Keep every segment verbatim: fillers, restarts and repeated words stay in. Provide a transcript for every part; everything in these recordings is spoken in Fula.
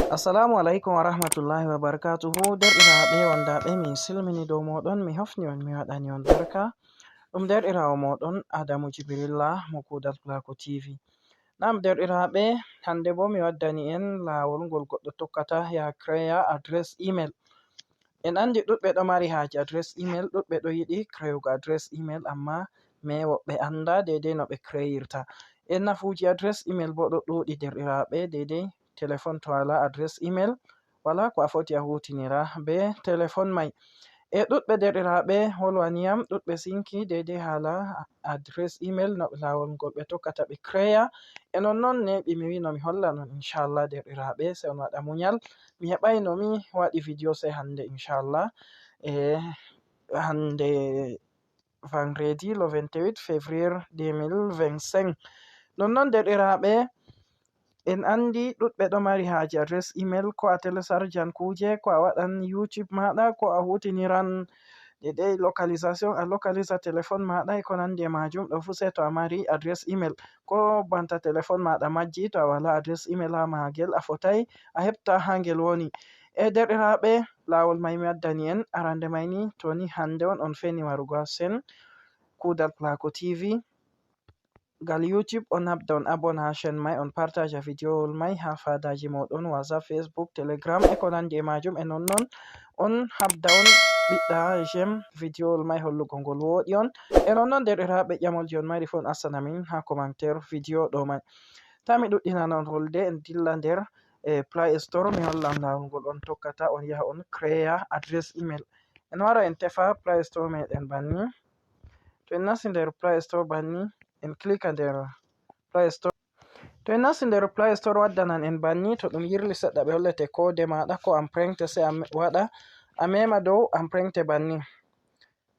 Assalamu alaikum wa rahmatullahi wa barakatuhu. Derɗiraaɓe wondaaɓe, min silmini dow mooɗon, mi hofni on, mi waɗani on barka. Ɗum derɗiraawo mooɗon Adamu Jibrilla mo Kuudal Pulaaku T V. Naam derɗiraaɓe, hannde boo mi waddani en laawol ngol goɗɗo tokkata yaa creya adresse email. En anndi ɗuɗɓe ɗo mari haaje adresse email, ɗuɗɓe ɗo yiɗi creyugo adresse email, ammaa me woɓɓe annda deydey no ɓe creyirta. E nafuuji adresse email boo ɗo ɗuuɗi derɗiraaɓe, deydey telefon to walaa adresse email, walaa ko a foti a huutinira bee telefon may. E ɗuɗɓe derɗiraaɓe wolwani yam, ɗuɗɓe sinki deydey haala adresse email, no laawol ngol ɓe tokkata ɓe creya. E nonnon neeɓi mi wi'no mi hollan on, inchallah derɗiraaɓe, sey on waɗa munyal. Mi heɓaay no mi waɗi video sey hannde, inchallah. E hannde vendredi, le vingt-huit février deux mille vingt-cinq. Nonnon derɗiraaɓe, en anndi ɗuɗɓe ɗo mari haaje adresse email, ko a telesarjan kuuje, ko a waɗan YouTube maaɗa, ko a huutiniran deydey localisation, a localisa telefon maaɗa e ko nanndi e maajum. Ɗo fuu sey to a mari adresse email. Ko banta telefon maaɗa majji, to a walaa adresse email haa maagel, a fotaay a heɓta haa ngel woni. E derɗiraaɓe, laawol may mi waddani en, arande may ni, to ni hannde on, on feni warugo haa sen Kuudal Pulaaku T V. Gal YouTube, on habda on abonne haa chaîne may, on partaja videowol may haa faadaaji mooɗon, WhatsApp, Facebook, Telegram e ko nanndi e maajum. E nonnon on habda on ɓiɗɗa j'aime videowol may hollugo ngol wooɗi on. E nonnon derɗiraaɓe, ƴamolji on mari fuu on asana min haa commentaire video ɗo may. Taa mi ɗuɗɗinana on wolde, en dilla nder e Play Store, mi hollan laawol ngol on tokkata, on yaha on creya adresse email. En wara en tefa Play Store meɗen banni. To en nasti nder Play Store banni, en klika nder Play Store. To en nasti nder Play Store waddanan en banni, to ɗum yirli seɗɗa ɓe hollete koode maaɗa ko empreinte, sey a me-, waɗa, a mema dow empreinte banni.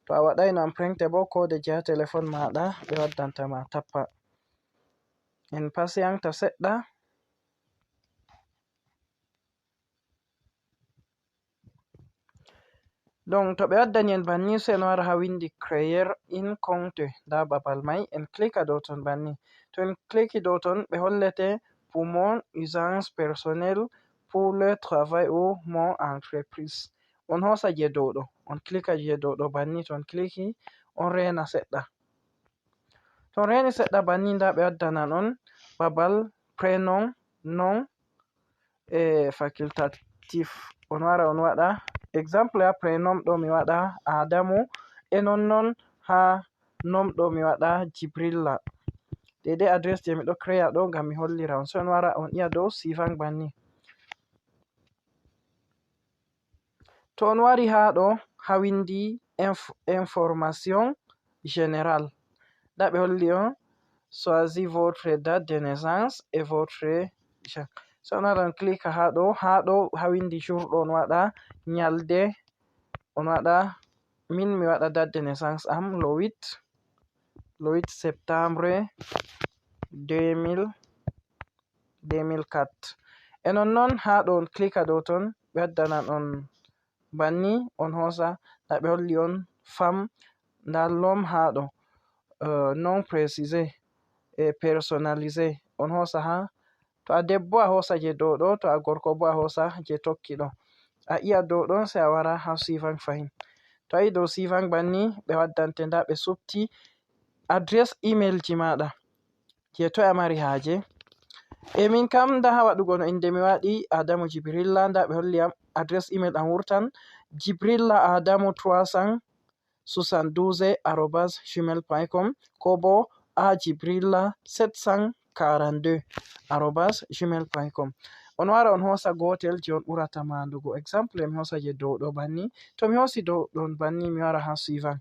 To a waɗayno empreinte boo, koode je haa telefon maaɗa ɓe waddanta ma, tappa. En pasiyanta seɗɗa. Donc, to ɓe waddani en banni, sey en wara haa winndi créer un compte, ndaa babal may, en klika dow ton banni. To en kliki dow ton, ɓe hollete pour mon usage personnel, pour le travail ou mon entreprise. On hoosa je dow ɗo, on klika je dow ɗo banni, to on kliki, on reena seɗɗa. To on reeni seɗɗa banni, ndaa ɓe waddanan on babal prénom, nom, e facultatif. On wara on waɗa exemple haa prénom ɗo, mi waɗa Adamu, e nonnon haa nom ɗo mi waɗa Jibrilla. Deydey adresse je mi ɗo créa ɗo ngam mi hollira on. Sey on wara on yi'a dow suivant banni. To on wari haa ɗo, haa winndi inf-, information générale. Ndaa ɓe holli on, choisis votre date de naissance et votre genre. Sey on wara on klika haa ɗo, haa ɗo, haa winndi jour ɗo on waɗa nyalde, on waɗa, min mi waɗa date de naissance am le huit, le huit septembre deux mille, deux mille quatre. E nonnon haa ɗo on klika dow ton, ɓe waddanan on banni, on hoosa, ndaa ɓe holli on femme, ndaa l'homme haa ɗo, euh, non précisé et personnalisé. On hoosa haa, to a debbo a hoosa je dow ɗo, to a gorko boo a hoosa je tokki ɗo. A yi'a dow ɗon sey a wara haa suivant fahin. To a yi'i dow suivant banni, ɓe waddante, ndaa ɓe supti adresse email ji maaɗa. Je toy a mari haaje. E min kam, ndaa haa waɗugo no innde mi waɗi, Adamu Jibrilla, ndaa ɓe holli am adresse email am wurtan, jibrilla adamu trois cent soixante-douze arobase gmail point com, ko boo a jibrilla sept cent quarante-deux arobase gmail point com. On wara on hoosa gootel je on ɓurata maandugo. Exemple, mi hoosa je dow ɗo banni. To mi hoosi dow ɗon banni, mi wara haa suivant.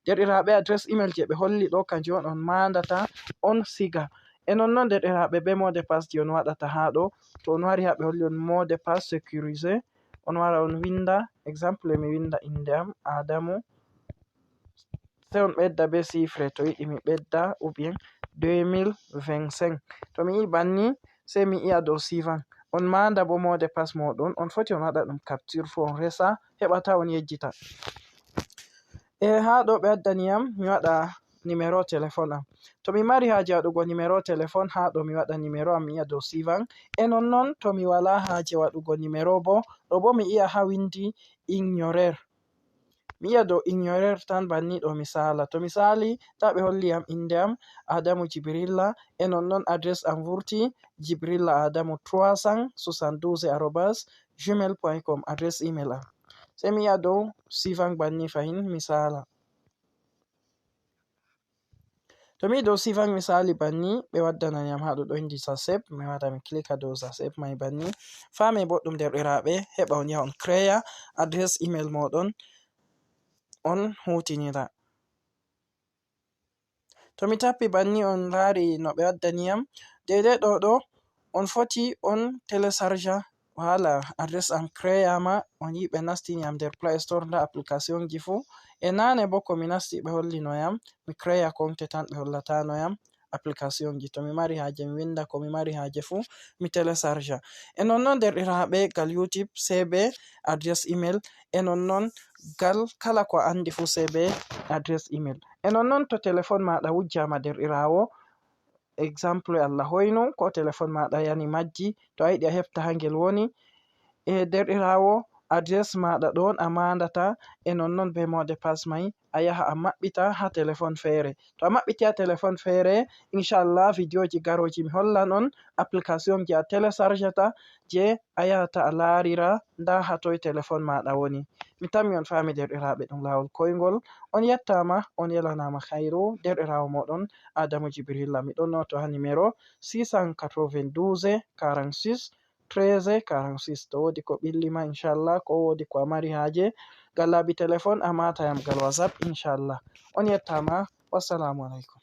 Derɗiraaɓe, adresse email je ɓe holli ɗo, kanjum on on maandata, on siga. E nonnon derɗiraaɓe, bee mot de passe je on waɗata haa ɗo. To on wari haa ɓe holli on mot de passe sécurisé, on wara on winda, exemple, mi winda innde am, Adamu. Sey on ɓedda bee chiffre to yiɗi mi ɓedda, ou bien deux mille vingt-cinq. To mi yi'i banni, sey mi yi'a dow suivant. On maanda boo mot de passe mooɗon, on foti on waɗa ɗum capture fuu on resa, heɓa taa on yejjita. E haa ɗo ɓe waddani yam, mi waɗa numéro téléphone am. To mi mari haaje waɗugo numéro téléphone, haa ɗo mi waɗa numéro am, mi yi'a dow suivant. E non non, to mi wala haaje waɗugo numéro bo, ɗo bo mi yi'a haa windi ignorer. Mi yi'a dow ignorer tan, banni ɗo mi sala. To mi sali, ta ɓe holli yam inde am, Adamu Jibrilla, e non non adresse am vurti, jibrilla adamu trois cent soixante-douze arobase gmail point com, adresse email am. Sey mi yi'a dow suivant banni fahin, mi sala. To mi yi'i dow suivant mi sali banni, ɓe waddanan yam haa ɗo ɗo indi sasep, mi wata mi klika dow sasep mai banni. Faame boɗɗum, derɗiraaɓe, heɓa on yaha on créa adresse email moɗon, on hutinira. To mi tappi banni, on laari no ɓe waddani yam. Deidei ɗo ɗo, on foti on téléchargea. Voilà, adresse am créama, on yi'i ɓe nastini yam nder Play Store, nda application ji fu. E nane bo ko mi nasti, ɓe hollino yam, mi créa compte tan, ɓe hollatano yam application ji. To mi mari haaje, mi winda ko mi mari haaje fu, mi téléchargea. E non non, derɗiraaɓe, gal YouTube, C B, adresse email, e non non, gal kala ko a andi fu, C B, adresse email. E non non, to téléphone maɗa wujjama, derɗiraawo, exemple Allah hoynu, ko téléphone maɗa yani majji, to a yiɗi a hefta haa ngel woni, e derɗiraawo, adresse maɗa ɗon a mandata, e non non be mot de passe mai, a yaha a maɓɓita haa téléphone feere. To a maɓɓiti haa téléphone feere, inchallah, vidéo ji garooji mi hollan on application ji a téléchargeta, je a yahata a laarira nda haa toy téléphone maɗa woni. Mi tammi on faami, derɗiraaɓe, ɗum laawol koyngol. On yettama, on yelanama khairu, derɗiraawo moɗon Adamu Jibrilla. Mi ɗon noto haa numéro six cent quatre-vingt-douze quarante-six treize quarante-six. To woodi ko ɓilli ma, inchallah, ko woodi ko a mari haaje, gal laabi téléphone, a mata yam gal WhatsApp, inchallah. On yettama. Wassalamu alaikum.